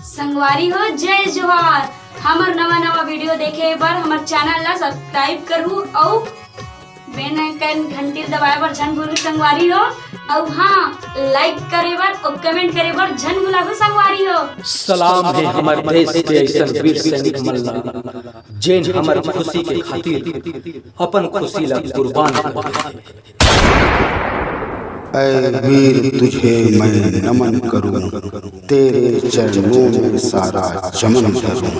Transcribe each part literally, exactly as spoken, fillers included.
संगवारी हो, जय जोहार। हमर नवा नवा वीडियो देखे बर हमर चैनल ला सब्सक्राइब करू अउ बेल आइकन घंटी दबाए बर झन भूलू संगवारी हो। अउ हाँ, लाइक करे बर अउ कमेंट करे बर झन भुलाहू संगवारी हो। सलाम हे हमर देश के अइसन वीर सैनिक मन ला, जेन हमर खुशी के खातिर अपन खुशी ला कुर्बान कर दे। ऐ वीर, तुझे मैं नमन करूं, तेरे चरणों में सारा चमन धरूं।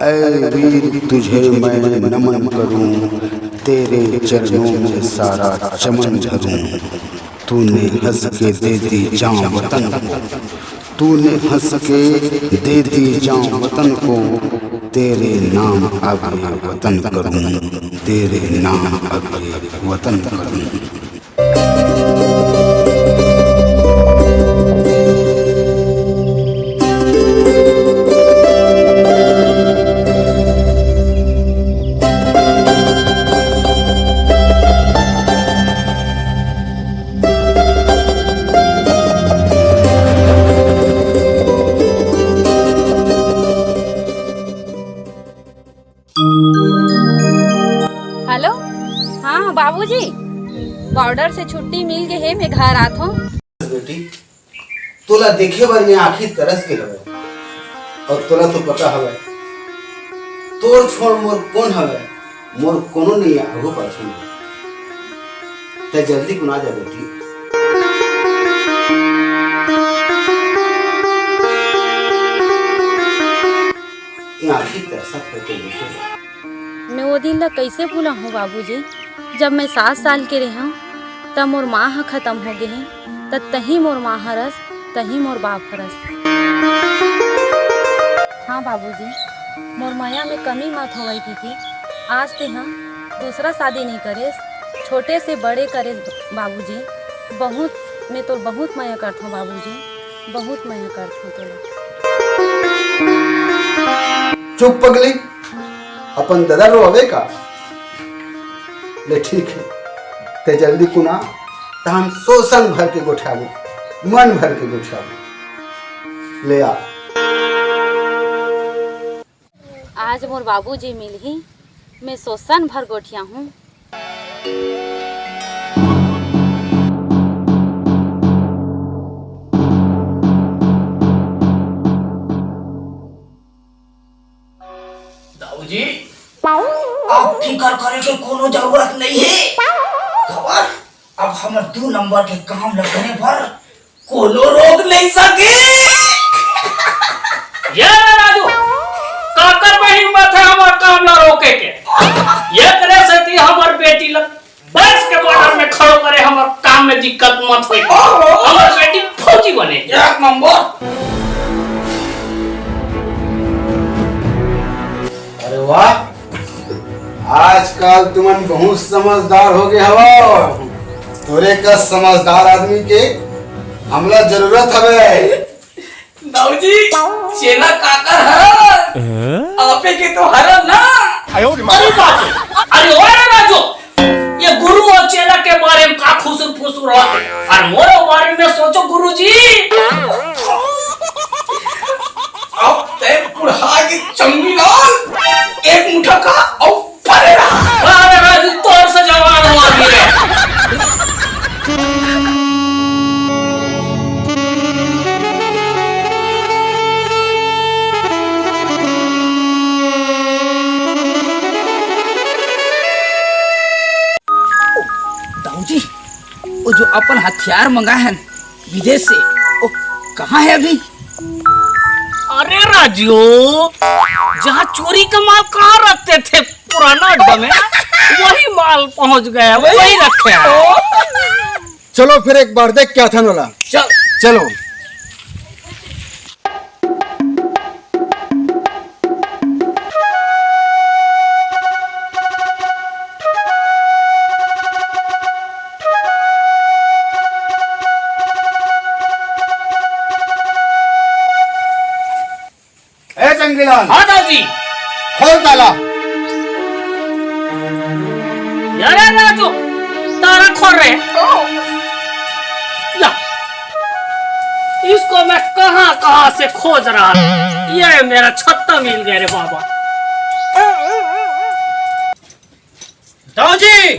ऐ वीर, तुझे मैं नमन करूं, तेरे चरणों में सारा चमन धरूं। तूने हंस के दे दी जान वतन को, तूने हंस के दे दी जान वतन को, तेरे नाम अब ये वतन करूं, तेरे नाम अब ये वतन करूं। हेलो, हाँ बाबूजी, बॉर्डर से छुट्टी मिल गे हे, मैं घर आत हूँ। बेटी, तोला देखे बर मैं आँखी तरस के हवय, अउ तोला तो पता हवय, तोर छोड़ मोर कोन हवय, मोर कोनो नइ आघू पाछू में। तै जल्दी कुन आ जा बेटी। ये आँखी तरसत हे तो देखे। मैं वो दिन ला कइसे भुलाहूँ बाबूजी, जब मैं सात साल के रेहेंव, तब मोर माँ ह खतम हो गे हे, त तहीं मोर माँ हरस, तहीं मोर बाप हरस। हाँ बाबूजी, मोर मया में कमी मत होवय कहिके आज तेंहा दूसरा शादी नइ करेस, छोटे से बड़े करेस बाबूजी। बहुत, मैं तोर बहुत मया करथंव बाबूजी, बहुत मया करथंव तोला। चुप पगली, अपन ददा रोवे का? ले ठीक हे, तैं जल्दी कुन आ, त हम सोसन भर के गोठियाबो, मन भर के गोठियाबो। ले आ। आज मोर बाबूजी मिलही, मैं सोसन भर गोठियाहूँ। दाऊजी, अब फिकर करे के कोनो जरूरत नइ हे। काबर, अब हमर दू नंबर के काम ल करे बर कोनो रोक नइ सके। ये रे राजू, काकर में हिम्मत हे हमर काम ल रोके के? एकरे सेती हमर बेटी ल बस के बॉर्डर में खड़ो करे हमर काम में दिक्कत मत होई। ओहो। हमर बेटी फौजी बने। एक नंबर। अरे वाह, आजकल तुमन बहुत समझदार हो गए हवो। तोरे का समझदार आदमी के हमला जरूरत हवे। दाऊजी, चेला काकर हरन? आपे के तो हरन ना। अरे बाप रे। अरे ओ रे राजू, ये गुरु अउ चेला के बारे में का खुसुर फुसुर होत हे? अउ मोर बारे में सोचो गुरुजी। अब तैं बुढ़ा के चंगीलाल, एक मुठा खा अउ परे रहा। अरे राजू, तोर से जवान हो अभी रे। दाऊजी, वो जो अपन हथियार मंगाए हन विदेश से, वो कहाँ हे अभी? अरे राजू, जहाँ चोरी का माल कहाँ रखते थे पुराना अड्डा में, वही माल पहुँच गया, वही रखे हैं। चलो फिर एक बार देख के आथन ओला। चल। चलो। ए चंगीलाल। हाँ दाऊजी। खोल ताला। अरे राजू, ताला खोल रे। ला। इसको मैं कहाँ कहाँ से खोज रहा था, ये मेरा छत्ता मिल गया रे बाबा। दाऊ जी।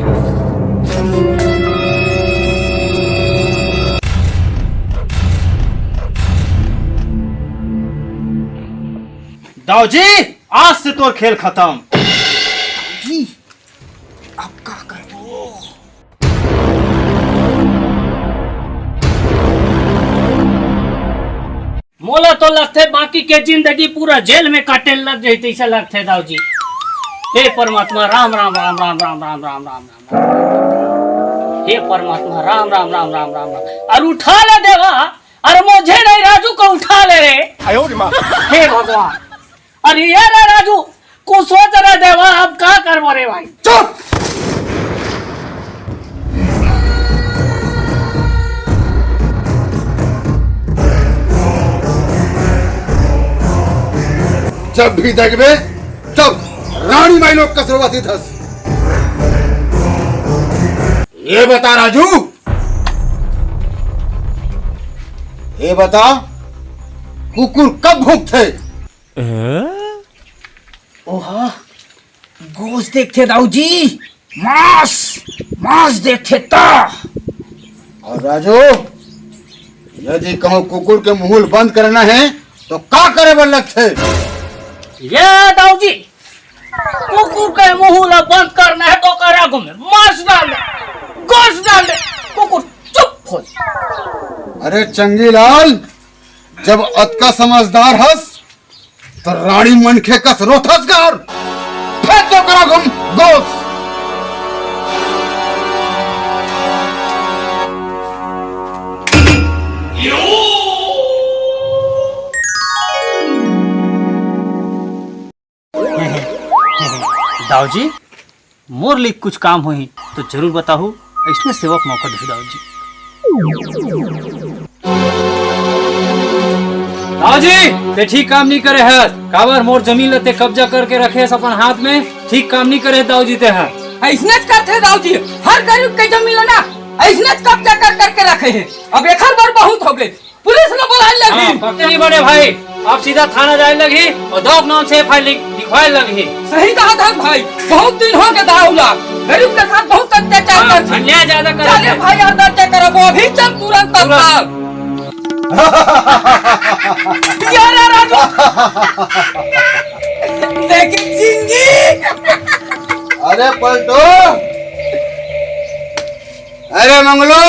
दाऊ जी, आज से तोर खेल खतम। जी, अब का करबो? मोला तो लगथे बाकी के जिंदगी पूरा जेल में काटे लग जाही, तइसे लगथे दाऊ जी। हे परमात्मा, राम राम राम राम राम राम राम राम राम। हे परमात्मा, राम राम राम राम राम राम। अरे उठा ले देवा, अरे मुझे नहीं, राजू को उठा ले रे। हे भगवान, अरे ये रे राजू, कुछ सोच रे देवा, अब का करबो रे भाई? चुप। जब भी देखबे, तब रानी माई लोग कस रोवत हस। ये बता राजू, ये बता, कुकुर कब भौंकथे? ओहा, गोश देखथे दाऊ जी, मांस, मांस देखथे ता। अउ राजू, यदि कहूं कुकुर के मुंह ल बंद करना हे, त का करे बर लगथे? ये दाऊ जी, कुकुर के मुंह ल बंद करना हे त ओकर आगू में मांस डाल दे, गोश डाल दे, कुकुर चुप हो जाय। अरे चंगीलाल, जब अतका समझदार हस, त रानी मनखे कस रोथस गा, फेंक दे ओकर आगू म गोश। दाऊ जी, मोर लिए कुछ काम होही तो जरूर बताहू, अइसने सेवा के मौका देहू दाऊ जी। दाऊ जी, ते ठीक काम नहीं करे हस। काबर मोर जमीन ल ते कब्जा करके रखे हस अपन हाथ में, ठीक काम नहीं करे हस दाऊ जी ते ह। अइसनेच करथे दाऊ जी, हर गरीब के जमीन ल ना अइसनेच कब्जा कर करके रखे हे। अब एखर बर बहुत हो गए, पुलिस ल बुलाए लगही। हाँ, पकड़े नहीं बने भाई, अब सीधा थाना जाए लगही अउ दाऊ के नाम से एफ आई आर लिख-, लिखवाए लगही। सही कहा था भाई, बहुत दिन हो गए दाऊ ला गरीब के साथ बहुत अत्याचार हाँ, करथे। अन्याय ज्यादा करथे। चले भाई, अंदर के करब, अभी चल तुरंत तुरंत। तत्काल। यार, यार, राजू। लेकिन जिंदगी। अरे पलटू, अरे मंगलू,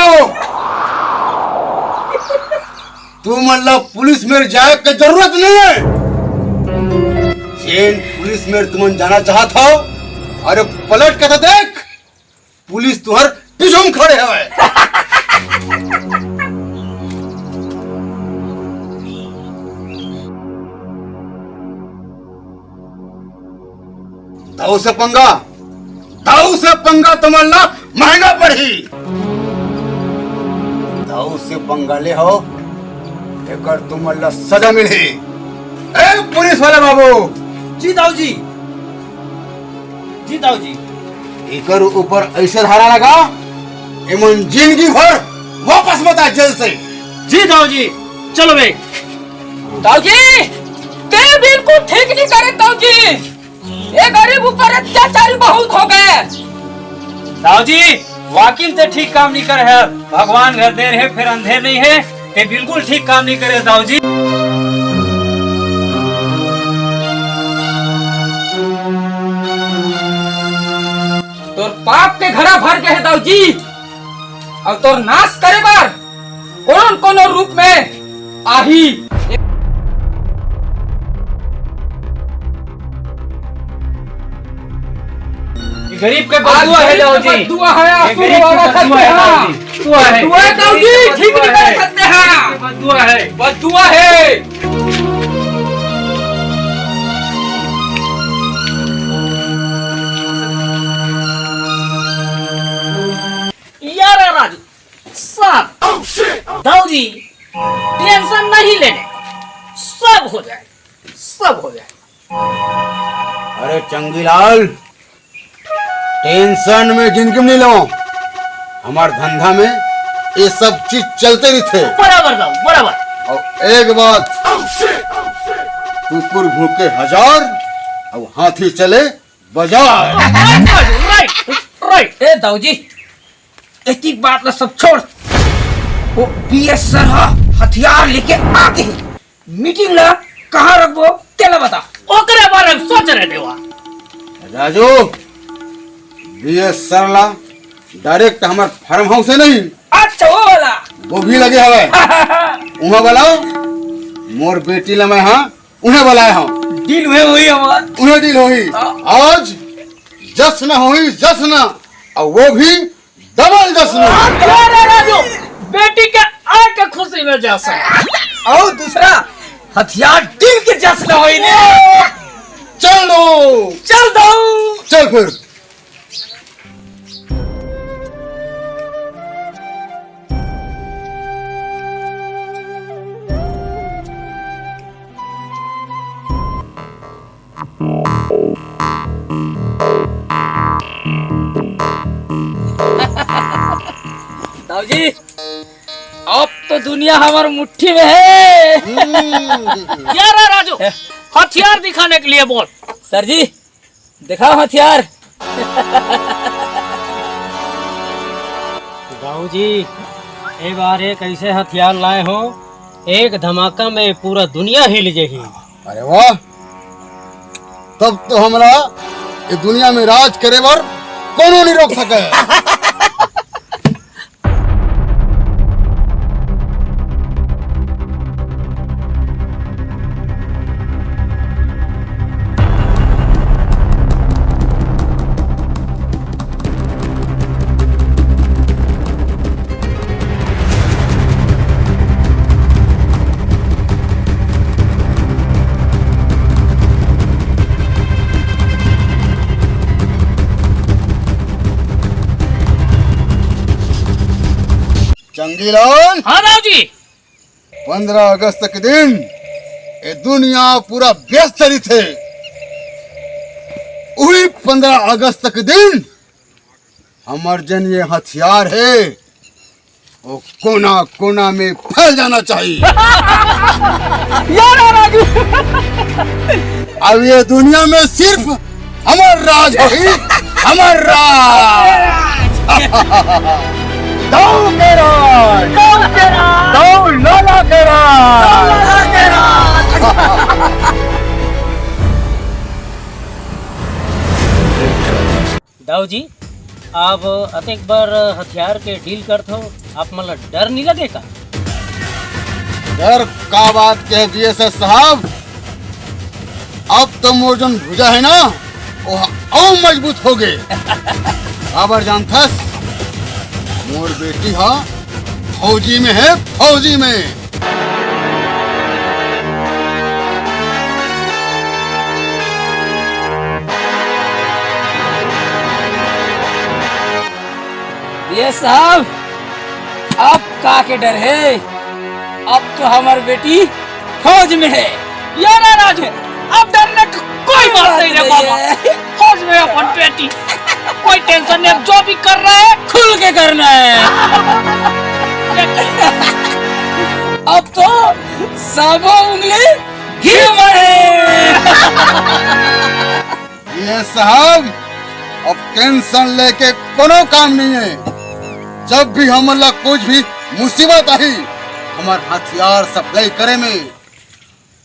तुमन ला पुलिस मेर जाए के जरूरत नहीं हे। जेन पुलिस मेर तुमन जाना चाहत हव, अरे पलट के तो देख, पुलिस तुहर पीछू में खड़े हवय। दाऊ से पंगा, दाऊ से पंगा तुमन ला महंगा पड़ही। दाऊ से पंगा ले हव, एकर तुमन ला सजा मिलही। ए पुलिस वाला बाबू। जी दाऊ जी। जी दाऊ जी। एकर ऊपर ऐसे धारा लगा, एमन जिंदगी भर वापस मत आए जेल से। जी दाऊ जी, चलो बे। दाऊ जी, ते बिल्कुल ठीक नहीं करे दाऊ जी। ये गरीब ऊपर अत्याचारी बहुत हो गए। दाऊ जी, वाकई में ते ठीक काम नहीं करे हे। भगवान घर देर हे, फिर अंधेर नहीं हे। ते बिल्कुल ठीक काम नहीं करे दाऊ जी। तोर पाप के घड़ा भर गए हे दाऊ जी, अउ तोर नाश करे बर कोनो न कोनो रूप में आही। ये गरीब के बददुआ हे दाऊ जी। बददुआ हे, ये आंसू गरीब के रोवा बददुआ हे दाऊ जी। दुआ हे। दुआ हे दाऊ जी, ठीक नहीं कर सकते हैं। बददुआ हे। बददुआ हे। यार राजू, सब दाऊ जी, टेंशन नहीं लेने, सब हो जाए, सब हो जाए। अरे चंगीलाल, टेंशन में जिंदगी में नहीं लो, हमार धंधा में ये सब चीज चलते रहिथे। बराबर दाऊ, बराबर। अउ एक बात, कुकुर भूके हजार, अउ हाथी चले बाजार। Right, right. ए दाऊजी, एक एक बात ला सब छोड़। वो बीएस सर हा हथियार लेके आगे हे। मीटिंग ला कहाँ रखबो, तेला बता। ओकरे बारे में सोच रहे देवा। राजू, बीएस सर ला डायरेक्ट हमर फार्म हाउस हे नहीं, अच्छा, वो वाला। वो भी लगे हवे। उहाँ वाला, मोर बेटी ला मैं, हाँ, उन्हें बुलाए हँव। डील हुए होही हमार। उन्हें डील होही। हाँ। आज जश्न होही, जश्न। अउ वो भी डबल जश्न। अरे राजू, बेटी के आए के खुशी में जश्न। अउ दूसरा, हथियार डील के जश्न होही ने। चल दो। चल दो। चल फिर। दाऊजी, अब तो दुनिया हमर मुट्ठी में हे। हम्म। क्या रहा राजू? हथियार दिखाने के लिए बोल। सर जी, दिखाओ हथियार। दाऊजी, ए बार एक ऐसे हथियार लाए हँव, एक धमाका में पूरा दुनिया हिल जही। अरे वाह, तब तो हमला ये दुनिया में राज करे बर कोनो नहीं रोक सके। चंगीलाल। हाँ दाऊजी। पंद्रह अगस्त के दिन ये दुनिया पूरा व्यस्त रहिथे। उही पंद्रह अगस्त के दिन हमर जन ये हथियार हे, वो कोना कोना में फैल जाना चाहिए। यार राजू, अब ये दुनिया में सिर्फ हमर राज होही, हमर राज। दाऊ के राज, दाऊ के राज, दाऊ लाला के राज। दाऊ जी, आप अतेक बार हथियार के डील करथो, आप मन ला डर नहीं लगे का? डर का बात कह दिए सर साहब, अब तो मोर जोन भुजा है ना, वो अउ मजबूत हो गए। काबर जानथस, मोर बेटी हा फौजी में है, फौजी में। ये साहब, अब का के डर है? अब तो हमार बेटी फौज में है। यार, राज है, अब डरने का कोई बात नहीं है बाबा। फौज में अपन बेटी, कोई टेंशन नहीं, अब जो भी कर रहा है खुल के करना है। अब तो सबो उंगली घी में है। ये साहब, अब टेंशन लेके कोनो काम नहीं है। जब भी हमन ला कुछ भी मुसीबत आही, हमर हथियार सप्लाई करे में,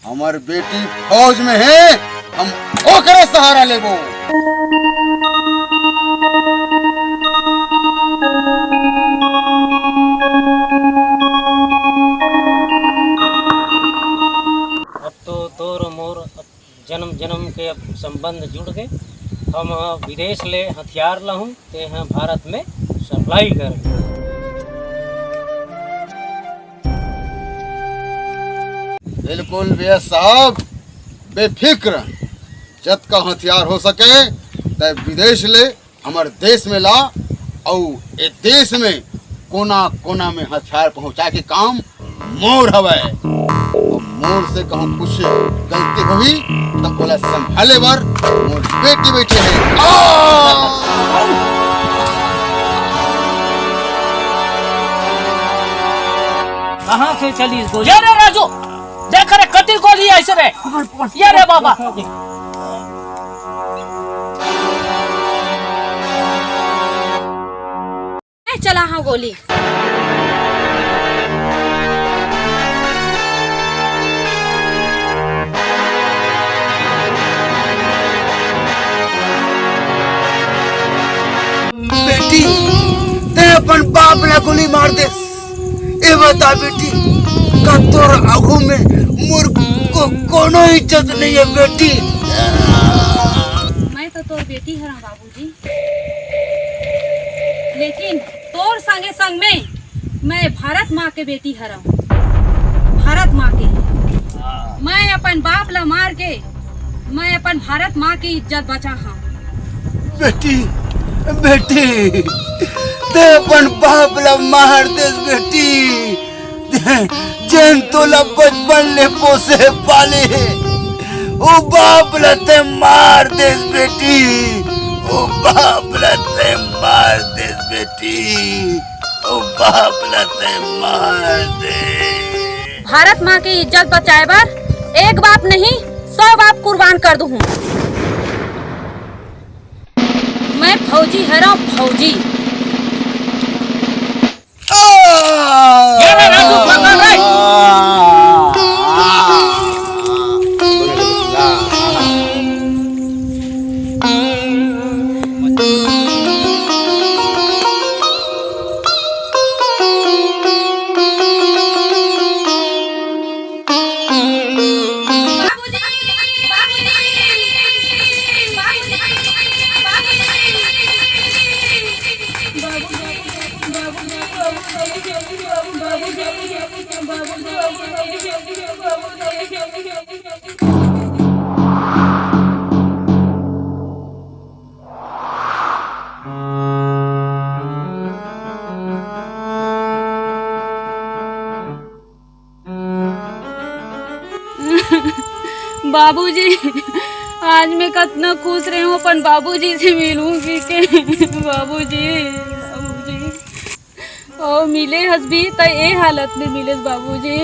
हमर बेटी फौज में है, हम ओकरे सहारा लेबो। अब तो तोर मोर जन्म जन्म के अब संबंध जुड़ गे। हम विदेश ले हथियार लाहूं, ते ह भारत में सप्लाई कर। बिल्कुल भैया साहब, बेफिक्र, जतका हथियार हो सके, ते विदेश ले हमर देश में ला, अउ ए देश में कोना कोना में हथियार पहुंचा के काम मोर हवय। अउ मोर से कहूं कुछ गलती होही, त ओला संभाले बर मोर बेटी बैठे हे। आ! कहाँ से चली गोली? ये रे राजू, देख रे, कति गोली आइस रे। ये रे बाबा। मैं चला हँव गोली। बेटी, तैं अपन बाप ला गोली मार देस। ए बता बेटी, का तोर आगू में मोर को-, कोनो इज्जत नइ हे बेटी? मैं तो तोर बेटी हरँव बाबूजी, लेकिन तोर संगे संग में मैं भारत माँ के बेटी हरँव, भारत माँ के। मैं अपन बाप ला मार के मैं अपन भारत माँ के इज्जत बचा हँव। बेटी, बेटी, तैं अपन बाप ला मार देस बेटी। जेन तोला बचपन ले पोसे पाले हे, ओ बाप ला तैं मार देस बेटी, ओ बाप ला तैं मार देस बेटी, ओ बाप ला तैं मार दे। भारत माँ के इज्जत बचाए बर एक बाप नहीं, सौ बाप कुर्बान कर दूँ। मैं फौजी हरँव, फौजी। ये रे राजू, पकड़ रे। बाबूजी, आज मैं कतना खुश रहे हँव अपन बाबूजी से मिलूंगी के। बाबूजी, बाबूजी, ओ मिले हस भी त ए हालत में मिलेस बाबूजी।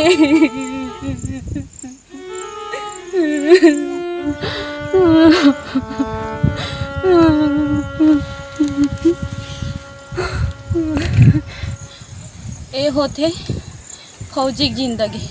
ए होथे फौजी के जिंदगी।